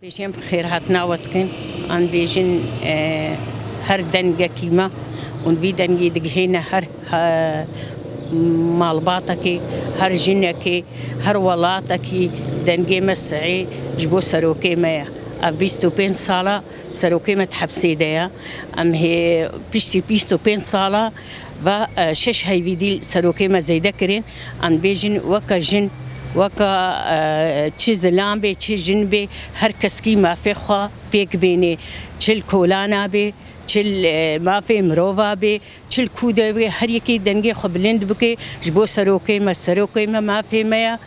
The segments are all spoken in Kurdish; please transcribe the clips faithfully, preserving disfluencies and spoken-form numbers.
Bêjin xêrhatina we dikin, an bêjin, e, her dengekî me û vî dengî digihêne her, e, malbatekê, her jinekê, her welatekî dengê me sihê ji bo serokê me ye. Ev bîst û pênc sala serokê me di hepsê de ye. Em hê piştî bîst û pênc sala ve, e, şeş heyvî dî serokê me zêde kirin. Em bêjin weke jin, weke, e, çi zilam bê, çi jin bê, her keskî mafê xwe pêk bênê. Çi li kolana bê, çi li, e, mafê mirova bê, çi li kû de bê, her yekî dengê xwe bilind bike ji bo serokê me. Serokê me mafê me ye,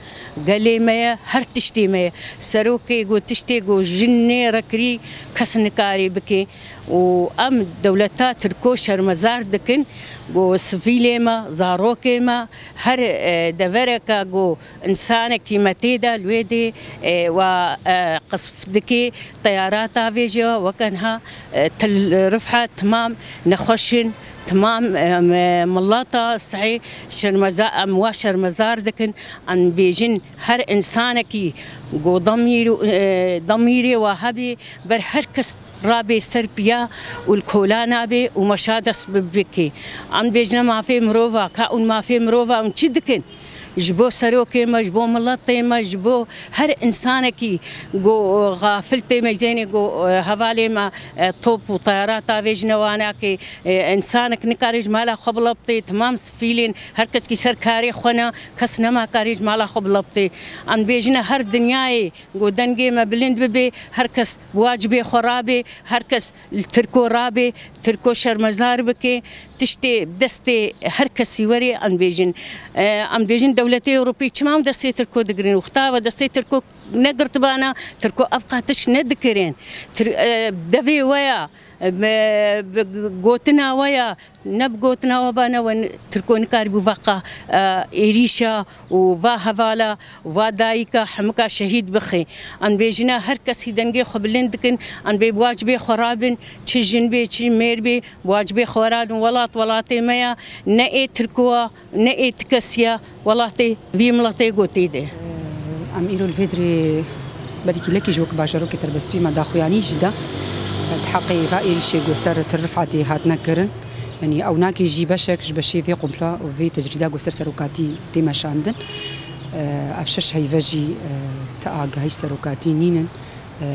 gelê me ye, her tiştê me ye. Serokê ku tiştê ku jin nêrekirî kes nikarê bike. Û em dewleta Tirko şermezar dikin ku sivîlê me, zarokê me, her, e, devereke ku însanekî me tê de li wê dê, e, wa, e, qisf dike, teyarata vê jî weke niha, e, Til Rifha timam nexweş in, timam, e, em, e, mileta sihê şermeza-, em wa şermezar dikin, em bêjin her însanekî ku demîr, e, demîrê wa hebî ber her kes rabê ser piya û li kola nabê û meşa dest bi bike. Em dibêjine mafê mirova, ka hûn mafê mirova hûn çi dikin? Ji bo serokê me, ji bo miletê me, ji bo her însanekî ku xafil tê meyzênê ku, e, hevalê me, e, top û teyarata vê jine wa nake, e, însanek nikare ji mala xwe bila bite, timam sifîlên, her keskî ser karê xwe ne, kes nema karê ji mala xwe bila bite. Em dibêjine her dinyayê Ku dengê me bilind bibe, her kes bi wacibê xwe rabe, her kes li Tirko rabe, Tirko şermezar bike, tiştê bi destê her kesî were, em dibêjin. E, em dibêjin dewletê Ewropî çima em destê Tirko digirin? Wexta we destê Tirko negirtibana, Tirko ev qat tişt nedikirin. Tir-, e, devê we ya, e, bi, bi gotina we ya, Ne bi gotina we ba ne we, Tirko nikaribû va qa, e, êrîşa û va hevala û va dayika hemika şehîd bixe. Em dibêjine her kesî dengê xwe bilind dikin, em dê bi wacibê xwe rabin, çi jin bê, çi mêr bê, bi wacibê xwe rabin. Welat welatê me ya, ne ê Tirko ya, ne ê ti kesî ya, welatê vî miletê gotî de. Em îro li vê dirê berî kîlekî ji wek bajarokê terbestbî me daxuyanî jî da. Di heqê va êrîşê ku ser Til Rifatê hatine kirin. Yanî ew nake jî beşek ji beşê vê kompla û vê tecrîda ku ser serokatî tê meşandin. Ev şeş heyve jî, e, ti agahî serokatî nînin. E,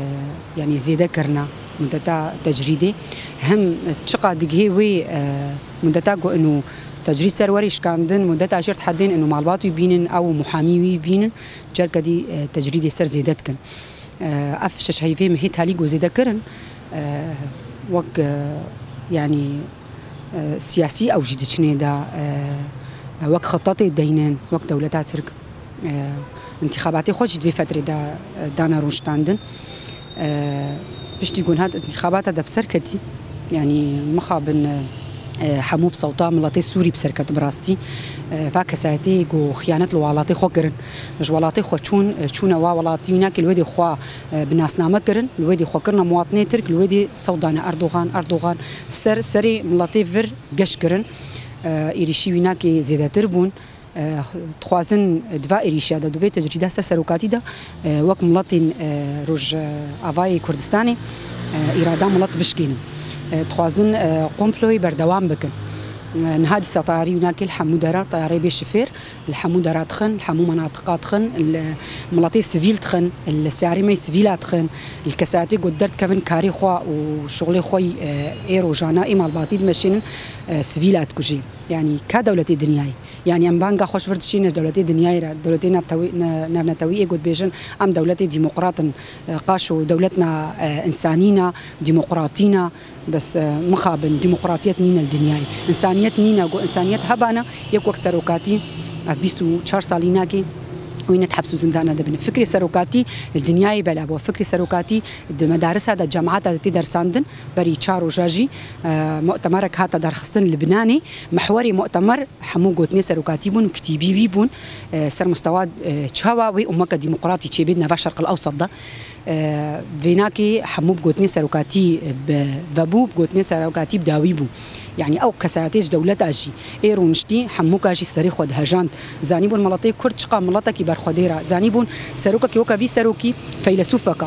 yanî zêde kirina mudeta tecrîdê. Hem çiqa digihê wê, e, mudeta ku inu tecrîd ser werê şikandin, mudeta jêr dihedên inu malbat wî bînin, ew muhamî wî bînin, carke dî, e, tecrîdê ser zêde dikin. E, ev şeş heyvê mihê talî ku zêde kirin, e, wek, e, yanî, e, siyasî ew jî diçinê de, e, wek xetatê deynin, wek dewleta Tirk. E, întîxabatê xwe jî di vê fetrê de, e, dane rûniştandin. E, piştî ku niha di întîxabata de bi ser ketî, yanî mixabin, e, e, hemû bi sewta miletê Sûrî bi ser ket bi rastî. E, va kesayetê ku xiyanet li welatê xwe kirin. Ji welatê xwe çûn, e, çûne wa welatî wî nake li wê dê xwe, e, bi nasname kirin, li wê dê xwe kirine muwatinê Tirk, li wê dê sewt dane Erdogan, Erdogan ser serê miletê vir geş kirin. E, êrîşî wî nake zêdetir bûn. Eh, dixwazin di va êrîşa de, di vê tecrîda ser serokatî de, eh, wek miletên, eh, Rojavayê Kurdistanê, eh, îrada milet bişkênin. Eh, dixwazin, eh, komployê berdewam bikin. Eh, niha dîsa tayarî wî nake li hemû dera, tayarê bê şifêr, li hemû dera dixin, li hemû menatiqa dixin, li miletê sivîl dixin, li siyarê me sivîla dixin, li kesayetê ku derdikevin karê xwe û şixulê xwe, eh, ê rojana, ê malbatî dimeşînin, eh, sivîla dikujê. Yanî ka dewletê dinyayê. Yanî em banga xwe ji vir dişîne ji dewletê dinyayê re, dewletê navtewî-, ne-, navnetewî ê ku dibêjin em dewletê demokrat in, e, qaşo dewletna, e, însanî ne, demokratî ne, bes, e, mixabin, demokratiyet nîne li dinyayê. Însaniyet nîne, ku însaniyet hebane, yek wek serokatî, ev bîst û çar salî nake, wî ne di heps û zindana de bine. Fikrê serokatî li dinyayê bela bû. Fikrê serokatî di medarisa de, cemaata de tê dersandin. Berî çar roja jî, e, mutemerek hate derxistin li Binanê. Mihwerê mutemer hemû gotinê serokatî bûn û kitîbî wî bûn, e, ser mustewa, e, çawa wê ummeke demokratî çêbê di nava Şerqil Ewsat de. E, vênakê hemû bi gotinê serokatî, e, bi vebû, bi gotinê serokatî bi dawî bû. Yanî ew kesayetê ji dewleta jî ê rûniştî hemûka jî serê xwe dihejand. Zanîbûn miletê Kurd çiqa miletekî berxwedêr e. Zanîbûn serokekî weke vî serokî feylesûfeke.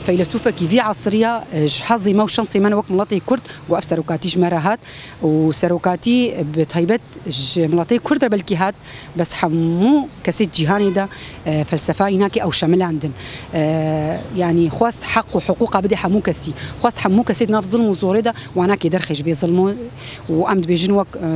Feylesûfekî vî esrî ya, e, ji hezê me û şansê me ne wek miletê Kurd, ku ev serokatî ji me re hat û serokatî bi taybet ji miletê Kurd re belkî hat, bes hemû kesê cîhanê de, e, felsefa wî nake ew şemilandin. E, yanî xwest heq û hiqûqa bide hemû kesî. Xwest hemû kesê di nav zilm û zorê de wana kê derxê ji vê zilm û, û em dibêjin wek, e,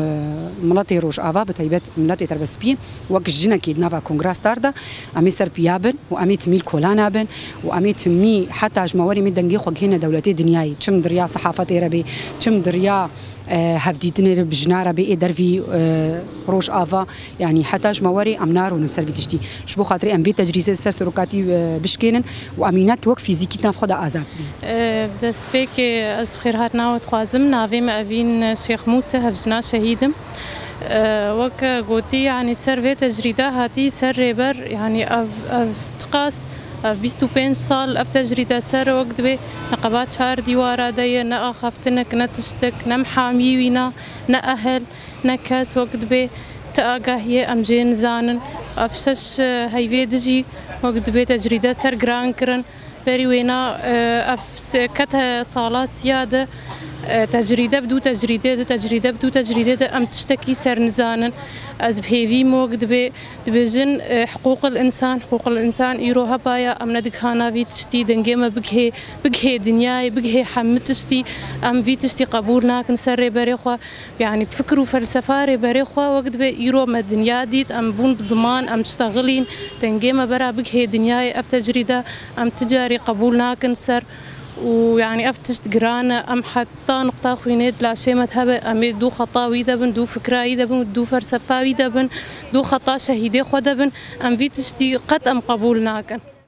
miletê Rojava, bi taybet miletê Terbespiyê, wek jinekê di nava Kongra Star de, em ê ser piya bin û em ê timî li kola nabin û em ê timî heta ji me werê em ê dengê xwe gihêne dewletê dinyayê. Çim di riya sehafetê re bê, çim di riya, e, hevdîtinê re bi jina re bê ê dervî, e, Rojava, yanî heta ji me werê em narûnin ser vî tiştî. Ji bo xatirê em vê tecrîzê ser serokatî, e, bişkênin û em înak wek fîzîkî di nav xwe de azad bîn. E, destpêkê ez bi xêrhatina we dixwazim. Navê me Evîn Şêx Mûse, hevjina şehîd im. E, wek gotî, yanî ser vê tecrîde hatî ser rêber, yanî ev, ev çiqas, ev bîst û pênc sal ev tecrîde ser wek dibê neqeba çar dîwara de ye, ne axaftinek, ne tiştek, ne mihamî wîna, ne ehel, ne kes wek dibê ti agahiyê em jê nizanin. Ev şeş, e, heyvê dijî wek dibê tecrîde ser giran kirin. Berî wêna, e, ev se-, kete sala siya de, e, tecrîde bi dû tecrîdê de, tecrîde bi dû tecrîdê de em tiştekî ser nizanin. Ez bi hêvî mok dibê, dibêjin, e, hiqûqil însan, hiqûqil însan îro hebaya, em nedigihana vî tiştî, dengê me bigihê, bigihê dinyayê, bigihê hemû tiştî, em vî tiştî qebûl nakin ser rêberê xwe. Yanî fikir û felsefa rêberê xwe wek dibê îro me dinya dît, em bûn bi ziman, em diştexilîn, dengê me bera bigihê dinyayê, ev tecrîde em ti carî qebûl nakin ser û yanî ev tişt giran e, em heta nuqta xwînê di laşê me de hebe, em ê dû xeta wî de bin, dû fikra wî de bin, dû felsefa wî de bin, dû xeta şehîdê xwe de bin, em vî tiştî qet em qebûl nakin.